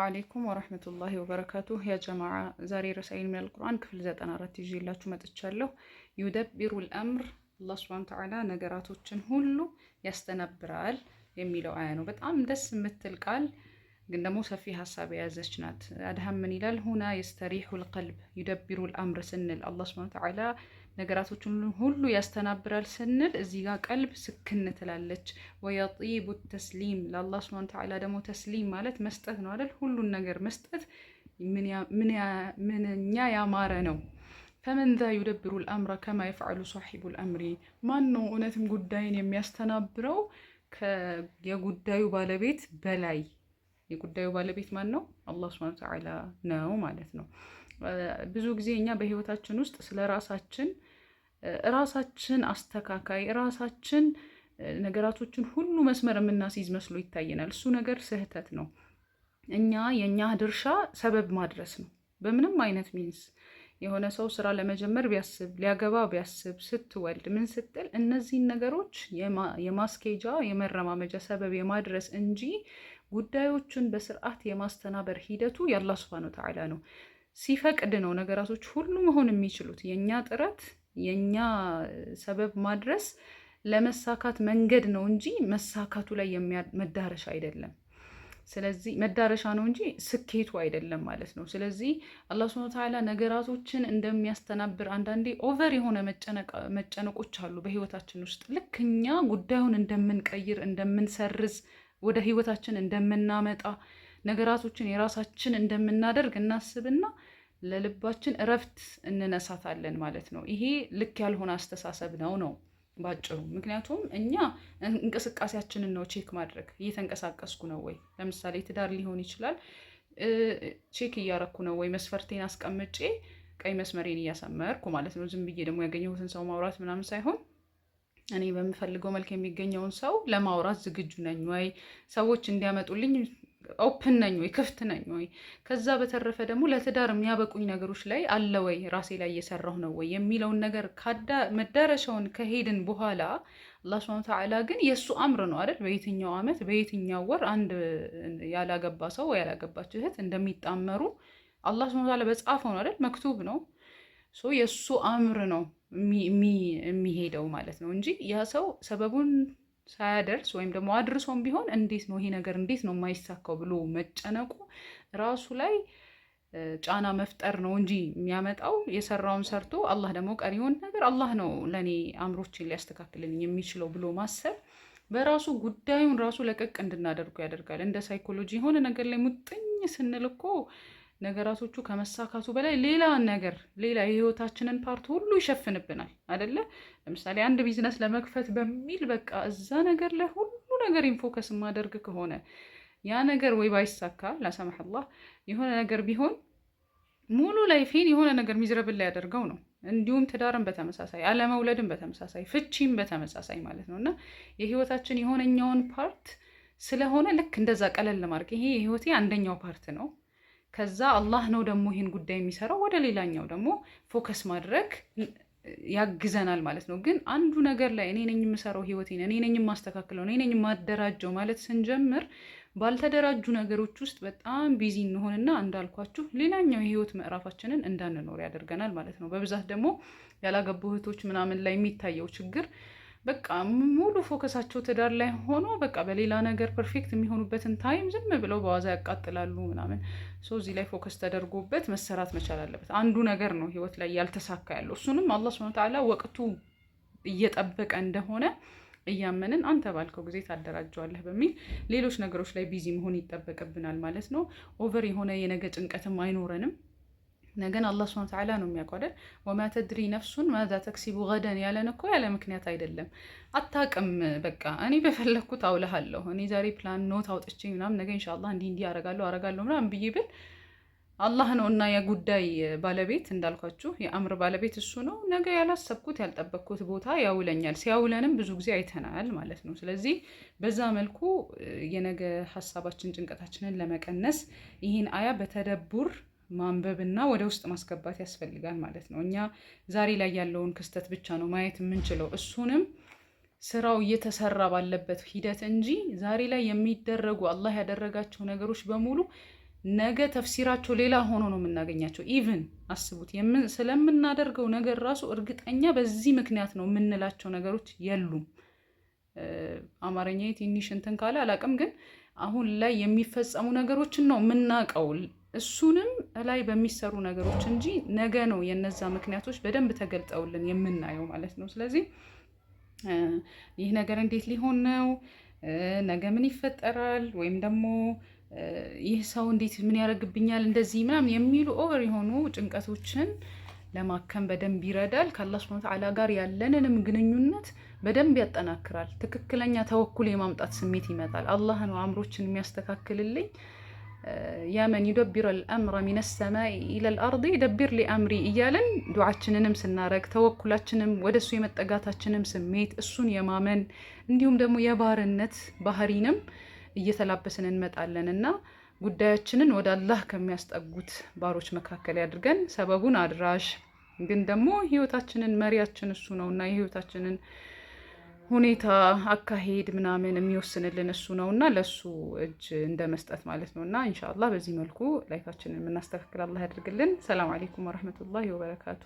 عليكم ورحمة الله وبركاته። يا جماعة ዛሬ رسائل من القرآن ክፍል 94 ይዤላችሁ መጥቻለሁ። يدبر الأمر አላህ سبحانه وتعالى ነገራቶችን ሁሉ ያስተናብራል የሚለው አያ ነው። በጣም ደስ የምትል ቃል ግን ደግሞ ሰፊ ሀሳብ የያዘች ናት። አድሃም ምን ይላል? هنا يستريح القلب يدبر الأمر ስንል አላህ سبحانه وتعالى ነገራቶችን ሁሉ ያስተናብራል ስንል እዚህ ጋር ቀልብ ስክን ትላለች። ويطيب التسليم ለአላህ سبحانه وتعالى ደግሞ تسليم ማለት መስጠት ነው አይደል? ሁሉን ነገር መስጠት ምንኛ ያማረ ነው። فمن ذا يدبر الأمر كما يفعل صاحب الأمر። ማን ነው እውነትም ጉዳይን የሚያስተናብረው የጉዳዩ ባለቤት በላይ? የጉዳዩ ባለቤት ማን ነው? አላህ سبحانه وتعالى ነው ማለት ነው። ብዙ ጊዜ እኛ በህይወታችን ውስጥ ስለ ራሳችን ራሳችን አስተካካይ ራሳችን ነገራቶችን ሁሉ መስመር የምናስይዝ መስሎ ይታየናል። እሱ ነገር ስህተት ነው። እኛ የእኛ ድርሻ ሰበብ ማድረስ ነው። በምንም አይነት means የሆነ ሰው ስራ ለመጀመር ቢያስብ፣ ሊያገባ ቢያስብ፣ ስትወልድ ምን ስትል እነዚህን ነገሮች የማስኬጃ የመረማመጃ ሰበብ የማድረስ እንጂ ጉዳዮችን በስርዓት የማስተናበር ሂደቱ የአላህ سبحانه وتعالى ነው። ሲፈቅድ ነው ነገራቶች ሁሉ መሆን የሚችሉት። የእኛ ጥረት የእኛ ሰበብ ማድረስ ለመሳካት መንገድ ነው እንጂ መሳካቱ ላይ መዳረሻ አይደለም። ስለዚህ መዳረሻ ነው እንጂ ስኬቱ አይደለም ማለት ነው። ስለዚህ አላህ سبحانه وتعالى ነገራቶችን እንደሚያስተናብር አንዳንዴ over የሆነ መጨነቆች አሉ በህይወታችን ውስጥ ልክ እኛ ጉዳዩን እንደምንቀይር፣ እንደምንሰርዝ፣ ወደ ህይወታችን እንደምናመጣ፣ ነገራቶችን የራሳችን እንደምናደርግ እናስብና ለልባችን እረፍት እንነሳታለን ማለት ነው። ይሄ ልክ ያልሆነ አስተሳሰብ ነው ነው ባጭሩ። ምክንያቱም እኛ እንቅስቃሴያችንን ነው check ማድረግ። እየተንቀሳቀስኩ ነው ወይ? ለምሳሌ ትዳር ሊሆን ይችላል። Check እያረኩ ነው ወይ? መስፈርቴን አስቀምጬ ቀይ መስመሬን እያሰመርኩ ማለት ነው። ዝም ብዬ ደግሞ ያገኘሁትን ሰው ማውራት ምናምን ሳይሆን እኔ በምፈልገው መልክ የሚገኘውን ሰው ለማውራት ዝግጁ ነኝ ወይ? ሰዎች እንዲያመጡልኝ open ነኝ ወይ? ክፍት ነኝ ወይ? ከዛ በተረፈ ደግሞ ለትዳር የሚያበቁኝ ነገሮች ላይ አለ ወይ? ራሴ ላይ እየሰራሁ ነው ወይ የሚለውን ነገር መዳረሻውን ከሄድን በኋላ አላህ سبحانه وتعالى ግን የእሱ أمر ነው አይደል? በየትኛው ዓመት በየትኛው ወር አንድ ያላገባ ሰው ወይ ያላገባች እህት እንደሚጣመሩ አላህ سبحانه وتعالى በጻፈው ነው አይደል? مكتوب ነው። So የእሱ أمر ነው የሚሄደው ማለት ነው እንጂ ያ ሰው ሰበቡን ሳያደርስ ወይም ደግሞ አድርሶም ቢሆን እንዴት ነው ይሄ ነገር እንዴት ነው የማይሳካው ብሎ መጨነቁ ራሱ ላይ ጫና መፍጠር ነው እንጂ የሚያመጣው የሰራውን ሰርቶ አላህ ደግሞ ቀሪውን ነገር አላህ ነው ለእኔ አእምሮችን ሊያስተካክልልኝ የሚችለው ብሎ ማሰብ በራሱ ጉዳዩን ራሱ ለቀቅ እንድናደርጉ ያደርጋል። እንደ ሳይኮሎጂ የሆነ ነገር ላይ ሙጥኝ ስንል እኮ ነገራቶቹ ከመሳካቱ በላይ ሌላ ነገር ሌላ የህይወታችንን part ሁሉ ይሸፍንብናል አይደለ? ለምሳሌ አንድ ቢዝነስ ለመክፈት በሚል በቃ እዛ ነገር ላይ ሁሉ ነገር focus የማደርግ ከሆነ ያ ነገር ወይ ባይሳካ لا سمح الله የሆነ ነገር ቢሆን ሙሉ life ኤን የሆነ ነገር miserable ላይ ያደርገው ነው። እንዲሁም ትዳርን በተመሳሳይ፣ አለመውለድን በተመሳሳይ፣ ፍቺም በተመሳሳይ ማለት ነው። እና የህይወታችን የሆነኛውን part ስለሆነ ልክ እንደዛ ቀለል ለማድረግ ይሄ የህይወቴ አንደኛው part ነው። ከዛ አላህ ነው ደግሞ ይህን ጉዳይ የሚሰራው፣ ወደ ሌላኛው ደግሞ focus ማድረግ ያግዘናል ማለት ነው። ግን አንዱ ነገር ላይ እኔ ነኝ የምሰራው ህይወቴን፣ እኔ ነኝ የማስተካክለው፣ እኔ ነኝ የማደራጀው ማለት ስንጀምር ባልተደራጁ ነገሮች ውስጥ በጣም busy እንሆንና እንዳልኳችሁ ሌላኛው የህይወት ምዕራፋችንን እንዳንኖር ያደርገናል ማለት ነው። በብዛት ደግሞ ያላገቡ እህቶች ምናምን ላይ የሚታየው ችግር በቃ ሙሉ focus ኣቸው ትዳር ላይ ሆኖ በቃ በሌላ ነገር perfect የሚሆኑበትን time ዝም ብለው በዋዛ ያቃጥላሉ ምናምን። So እዚህ ላይ focus ተደርጎበት መሰራት መቻል አለበት። አንዱ ነገር ነው ህይወት ላይ ያልተሳካ ያለው። እሱንም አላህ سبحانه وتعالى ወቅቱ እየጠበቀ እንደሆነ እያመንን አንተ ባልከው ጊዜ ታደራጀዋለህ በሚል ሌሎች ነገሮች ላይ busy መሆን ይጠበቅብናል ማለት ነው። Over የሆነ የነገ ጭንቀትም አይኖረንም። ነገን አላህ سبحانه وتعالى ነው የሚያውቀው አይደል? وما تدري نفس ماذا تكسب غدا ያለን እኮ ያለ ምክንያት አይደለም። አታውቅም። በቃ እኔ በፈለግኩት አውልሃለሁ። እኔ ዛሬ plan note አውጥቼ ምናምን ነገ ኢንሻአላህ እንዲህ እንዲህ አረጋለሁ አረጋለሁ ምናምን ብዬ ብል አላህ ነው እና የጉዳይ ባለቤት እንዳልኳችሁ የ أمر ባለቤት እሱ ነው። ነገ ያላሰብኩት ያልጠበቅኩት ቦታ ያውለኛል። ሲያውለንም ብዙ ጊዜ አይተናል ማለት ነው። ስለዚህ በዛ መልኩ የነገ ሀሳባችን ጭንቀታችንን ለመቀነስ ይህን አያ በ تدبر ማንበብና ወደ ውስጥ ማስገባት ያስፈልጋል ማለት ነው። እኛ ዛሬ ላይ ያለውን ክስተት ብቻ ነው ማየት የምንችለው፣ እሱንም ስራው እየተሰራ ባለበት ሂደት እንጂ ዛሬ ላይ የሚደረጉ አላህ ያደረጋቸው ነገሮች በሙሉ ነገ ተፍሲራቸው ሌላ ሆኖ ነው የምናገኛቸው። Even አስቡት፣ ስለምናደርገው ነገር ራሱ እርግጠኛ በዚህ ምክንያት ነው የምንላቸው ነገሮች የሉም። አማርኛ ትንሽ እንትን ካለ አላቅም፣ ግን አሁን ላይ የሚፈጸሙ ነገሮችን ነው የምናውቀው። እሱንም ላይ በሚሰሩ ነገሮች እንጂ ነገ ነው የነዛ ምክንያቶች በደንብ ተገልጠውልን የምናየው ማለት ነው። ስለዚህ ይህ ነገር እንዴት ሊሆን ነው? ነገ ምን ይፈጠራል? ወይም ደግሞ ይህ ሰው እንዴት ምን ያደርግብኛል እንደዚህ ምናምን የሚሉ over የሆኑ ጭንቀቶችን ለማከም በደንብ ይረዳል። ከአላህ ሱብሓነሁ ወተዓላ ጋር ያለንንም ግንኙነት በደንብ ያጠናክራል። ትክክለኛ ተወኩል የማምጣት ስሜት ይመጣል። አላህ ነው አእምሮችን የሚያስተካክልልኝ። يا من يدبر الأمر من السماء إلى الأرض دبر لي أمري እያልን ዱዓችንንም ስናረግ ተወኩላችንም ወደ እሱ የመጠጋታችንም ስሜት፣ እሱን የማመን እንዲሁም ደግሞ የባርነት ባህሪንም እየተላበስን እንመጣለን እና ጉዳያችንን ወደ አላህ ከሚያስጠጉት ባሮች መካከል ያድርገን። ሰበቡን አድራሽ ግን ደግሞ ህይወታችንን መሪያችን እሱ ነው እና የህይወታችንን ሁኔታ፣ አካሄድ ምናምን የሚወስንልን እሱ ነው እና ለእሱ እጅ እንደ መስጠት ማለት ነው። እና ኢንሻአላህ በዚህ መልኩ life ኣችንን የምናስተካክል አላህ ያድርግልን። ሰላም አለይኩም ወረህመቱላሂ ወበረካቱ።